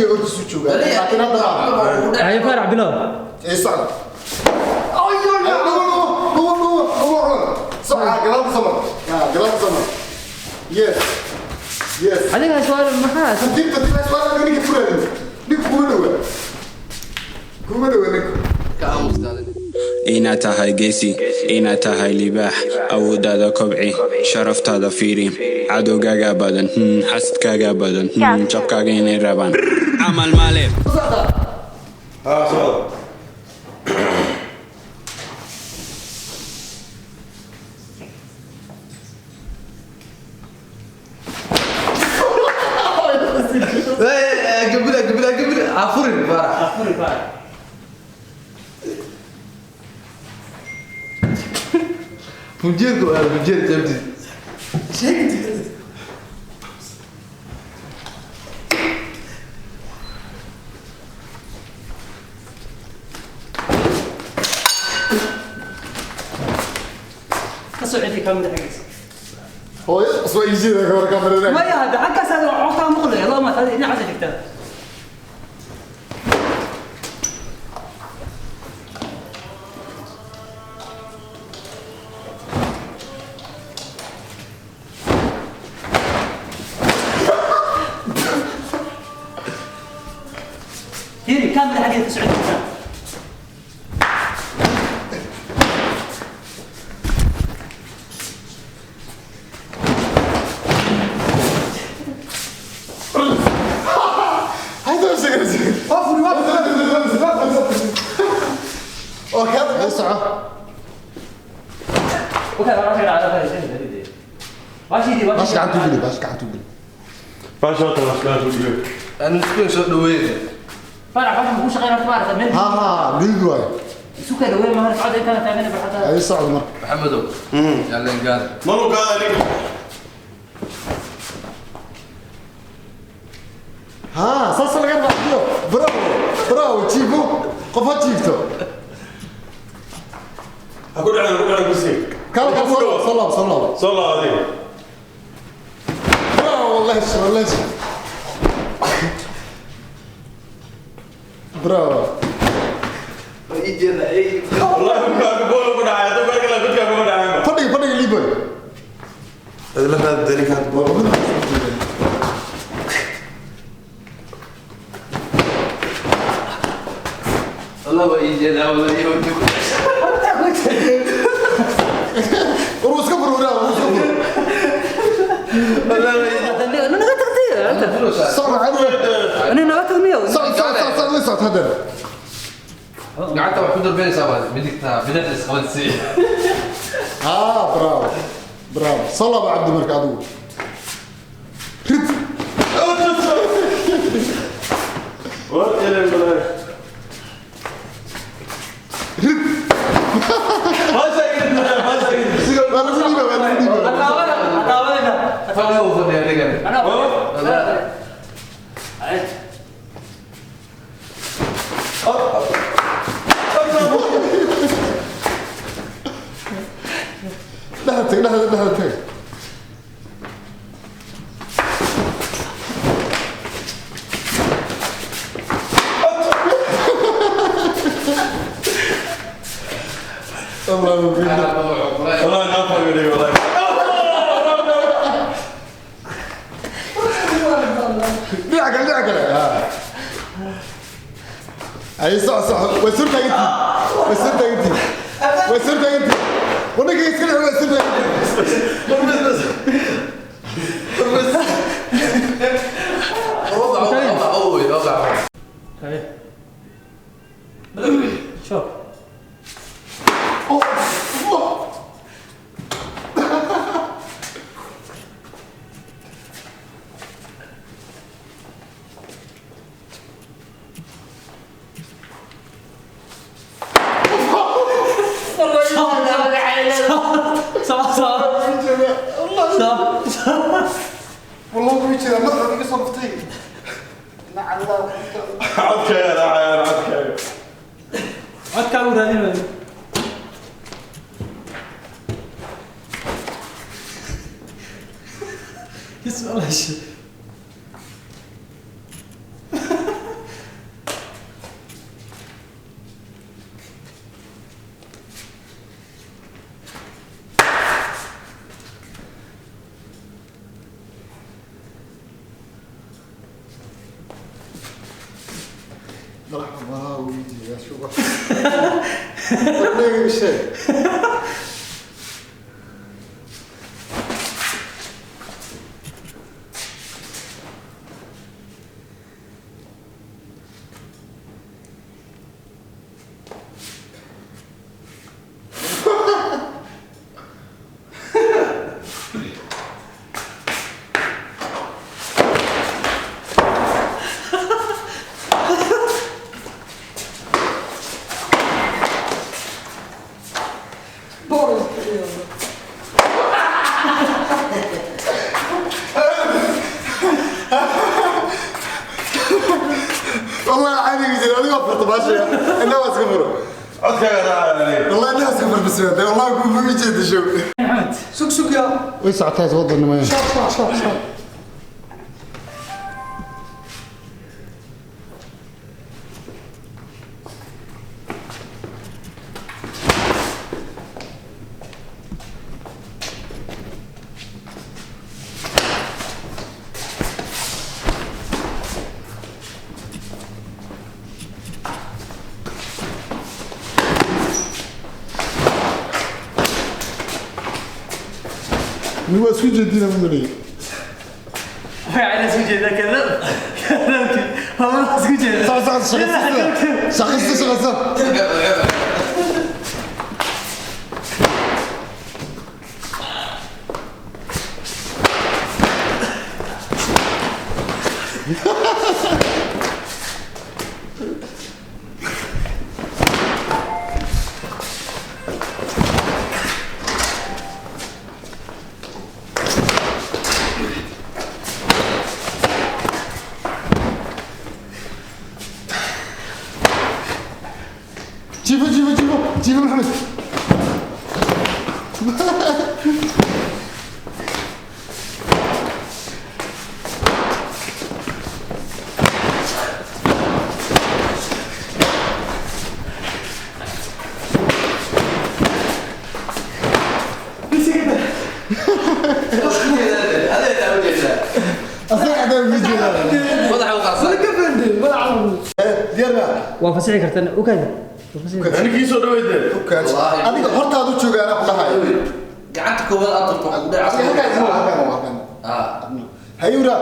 Hortiisu joogaa, laakiin hadda maaha. Haye Faarax, bilow. Ee, socda. Ay, ay, ay, dhugo, dhugo, dhugo, dhugo, dhugo. Socda, gadaal ku soo mar. Ah, gadaal ku soo mar. Yes. Yes. Adiga su'aal maxaa? Tartiib, tartiib, su'aal ninka ku raadin. Ninku kuma dhawa. Kuma dhawa ninku. Ka aamusnaadin. Inaad tahay geesi, inaad tahay libaax, awooddaada kobci, sharaftaada fiiri, cadowgaaga badan, xasadkaaga badan, jabkaaga inay rabaan camal male. Socda. Haa, socda. Gabila, gabila, gabila, afurin Faarax. Afuri, Faarax. Funjeerku waa funjeer jabtiis. Ka soo celi kaamida xaggiisa. Hooyo, soo ii jeeda ka hor kamarada. Maya, hadda xaggaas aad codkaa maqlaya loo maata dhinacaas xigtaa. Fiiri kaamida xaggeeda ka soo celi kartaa. Hayda sheegaysa. Afuri, afuri. Oo ka soco. Okay, waa Bash gacanta u geli, bash gacanta u geli. Baasha wata, baasha gacanta u geli. Aan isku soo dhaweyn. Faarax, waxaan ku shaqeynaa maarata meel. Ha ha, dhiig waay. Isu kala weyn ma socda intaan taagana barxada. Ay, socda marka. Maxamedow, yalla gaad. Malu gaada ninka. Ha, saas laga raaxiyo. Bravo, bravo, jiifo. Qof ha jiifto. Ha ku dhacin, ha ku dhacin kursiga. Kala kala, soo laabo, soo laabo, soo laabo. Soo laabo adiga. Bravo, wallahi, wallahi. Bravo. Ii jeeda ay. Wallahi ku boolo ku dhacay, hadduu ku arki lahaa godkaa kuma dhacaynba. Fadhiga, fadhiga liiboy. Adila qaad ninka hadda. Allah waa ii jeeda, wala ii wajib. War iska fur, waraa, war iska fur. Allah waa ii. Naga tagtay. Socda, caadi. Ana naga tagniyo. Socod, socod, socod, socod, la socod haddana. Gacanta wax ku darbeynaysaa, waa midigta bidixda isqabadsii. Ha, bravo. Bravo. Soo laabo Cabdi marka adigu. Rid. War ilen balaayo. Rid. Baasha iga dhigtay, baasha iga dhigtay. Waa lagu dhiibaa, waa lagu dhiibaa. Ataawada, ataawada. Fadhiga uu fadhiya adigan. Ana. Ay. Dhexda tag, dhexda, dhexda tag. Allah billah. Wallahi naaf iga dhigay, wallahi. Dhinaca kale, dhinaca kale. Ha. Ay, soco, soco. Way sur taagantihiin. Way sur taagantihiin. Way sur taagantihiin. Waddanka iska dhex, way sur taagantihiin. Wadac, wadac, oy, wadac. Haye. Shock. Oh, oh. Soo soo. Soo. والله ما يجي مدحك iga soo dhuftay. Nacalla. Codkaaga raacayaan, codkaaga. Codkaa u raadinayo. Isma. Madaxa waa weydiiyaa shuba. Warneega sheeg. والله عادي يجي انا وفرت ماشي انا اسكفر Codkaaga raacay. والله انا اسكفر بس والله كون ما يجي شو Maxamed. Sug sug yaa. وين ساعتها توضل ما Short short short short. هو isku jeedina ma leeyahay. Waxay isku jeedaa kadab. Kadabki. Waa isku jeedaa. صح صح shaqaysta shaqaysta shaqaysta. جيبه جيبه جيبه جيبه محمد. أصلاً هذا الفيديو Madaxa u qarsan. ديرنا. Waa fasixi kartaa okay. Waa fasixi kartaa. Anigii soo dhaweydeen. adiga hortaadu jooga anaa ku dhahayo. Gacanta koowaad aad turto waxaa ku Adiga dhacaysa. halkaan halkaan halkaan. Ah. Hayura.